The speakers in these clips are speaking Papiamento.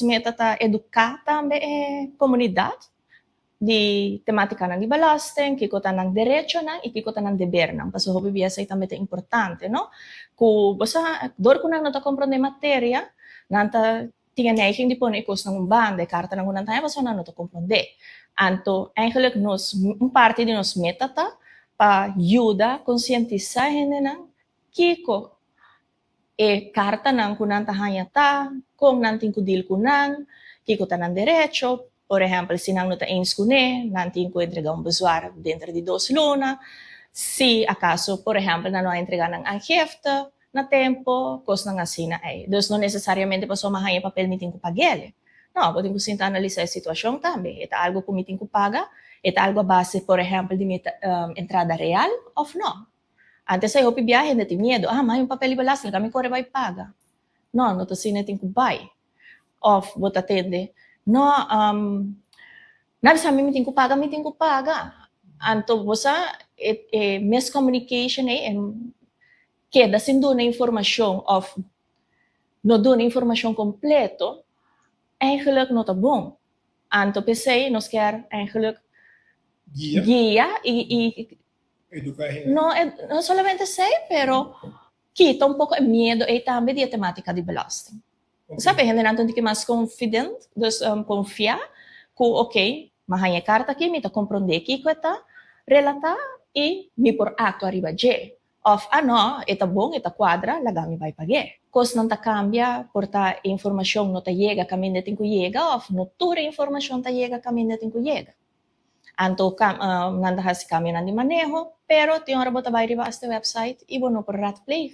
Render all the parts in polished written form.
Meta ta eduká tambe e komunidat di tematikanan di belasting, kiko ta nan derechonan i kiko ta nan debernan. Pasobra hopi bia esei tambe ta importante, no? Ku bo sa, dor ku nan no ta komprondé materia, nan ta tin e neiging di pone e kosnan un banda, e kartanan ku nan ta haña pasobra nan no ta komprondé. Anto, eigenlijk nos, un parti di nos meta ta pa yuda konsientisá hendenan kiko e kartanan ku nan ta haña ta, kon nan tin ku dil ku nan, kiko ta nan derecho. Por ehèmpel, si nan no ta eens kuné, nan tin ku entregá un bezwaar denter di 2 luna. Si akaso, por ehèmpel, nan no a entregá nan aangifte na tempu, kosnan asina ei. Dus no nesesariamente pasobra mi a haña papel mi tin ku pag'é. No, bo tin ku sinta analisá e situashon tambe. E ta algu ku mi tin ku paga? E ta algu a base, por ehèmpel, di mi entrada real òf no? Antes ei hopi biaha hende tin miedu. Ah, m'a haña un papel di belasting, laga mi kore bai paga. No, no ta asina e tin ku bai. Òf bo ta tende, no, nan bisa mi mi tin ku paga, mi tin ku paga. Anto bo sa e miscommunication ei, e keda sin duna informashon òf no duna informashon kompleto, eigenlijk no ta bon. Anto p'esei nos kier eigenlijk Guia. Guia i Eduká hende. No, no solamente esei, pero kita un poko e miedu ei tambe di e temátika di belasting. Sabe, hendenan ta un tiki mas confident, dus konfiá ku oké, mi a haña e karta aki, mi ta komprondé kiko e ta relatá i mi por aktua riba dje. Òf, ah no, e ta bon, e ta kuadra, laga mi bai pag'é. Kosnan ta kambia, por ta e informashon no ta yega kaminda e tin ku yega òf no tur e informashon ta yega kaminda e tin ku yega. Anto nan ta hasi kambionan di maneho, pero tin ora bo ta bai riba asta e website i bo no por raadpleeg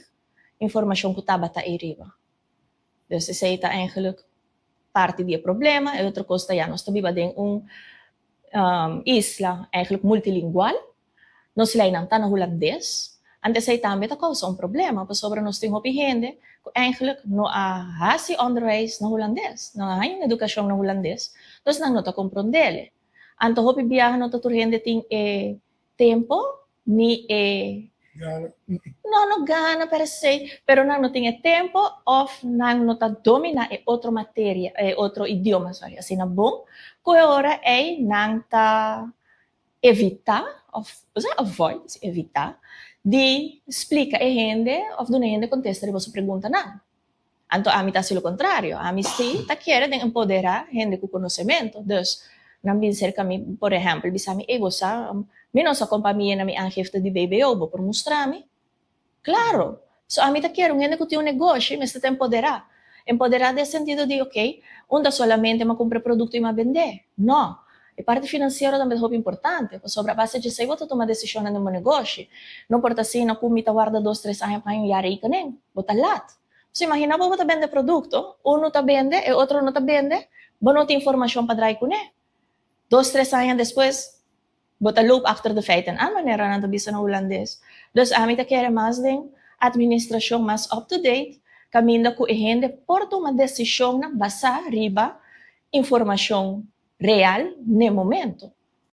informashon ku tabata ei riba. Dus esei ta eigenlijk parti di e problema. E otro kos ta ya nos ta biba den un isla eigenlijk multilingual. Nos leinan ta na hulandes. Anto esei tambe ta kousa un problema pasobra nos tin hopi hende ku eigenlijk no a hasi onderwijs na hulandes, no a haña un edukashon na hulandes, dus nan no ta komprondele. Anto hopi biaha no ta tur hende tin e tempo ni e Gana. No, no gana per se, pero nan no tin e tempo òf nan no ta dominá e otro materia, e otro idioma, sorry, asina bon, ku e ora ei nan ta evitá òf, osea avoid, si evitá, di splika e hende òf duna e hende kontesta riba su preguntanan. Anto ami ta hasi lo kontrario, ami si ta kere den empoderá hende ku konosementu. Dus, nan bin serka mi, por ehèmpel, bisa mi, Ey, bo sa, mi no sa kon pa mi yena mi aangifte di BBO, bo por mustra mi? Claro! So ami ta kier un hende cu tin un negoshi mester ta empoderá. Empoderá den sentido di ok, un ta solamente m'a cumpra e producto y m'a bendé. No! E parti financiero tambe ta hopi importante, pasobra a base djesei bo ta tuma decisionnan den bo negoshi. No por ta asina cu mi ta warda dos tres aña pa haña un jaarrekening. Bo ta lat. So imagina bo bo ta bende producto, unu ta bende, e otro no ta bende, bo no tin informacion pa draai cune. Dos tres aña despues bo ta loop achter de feiten aan, manera nan ta bisa na hulandes. Dus ami ta kere mas den administrashon mas up to date, kaminda ku e hende por tuma desishonnan basá riba informashon real n'e momento.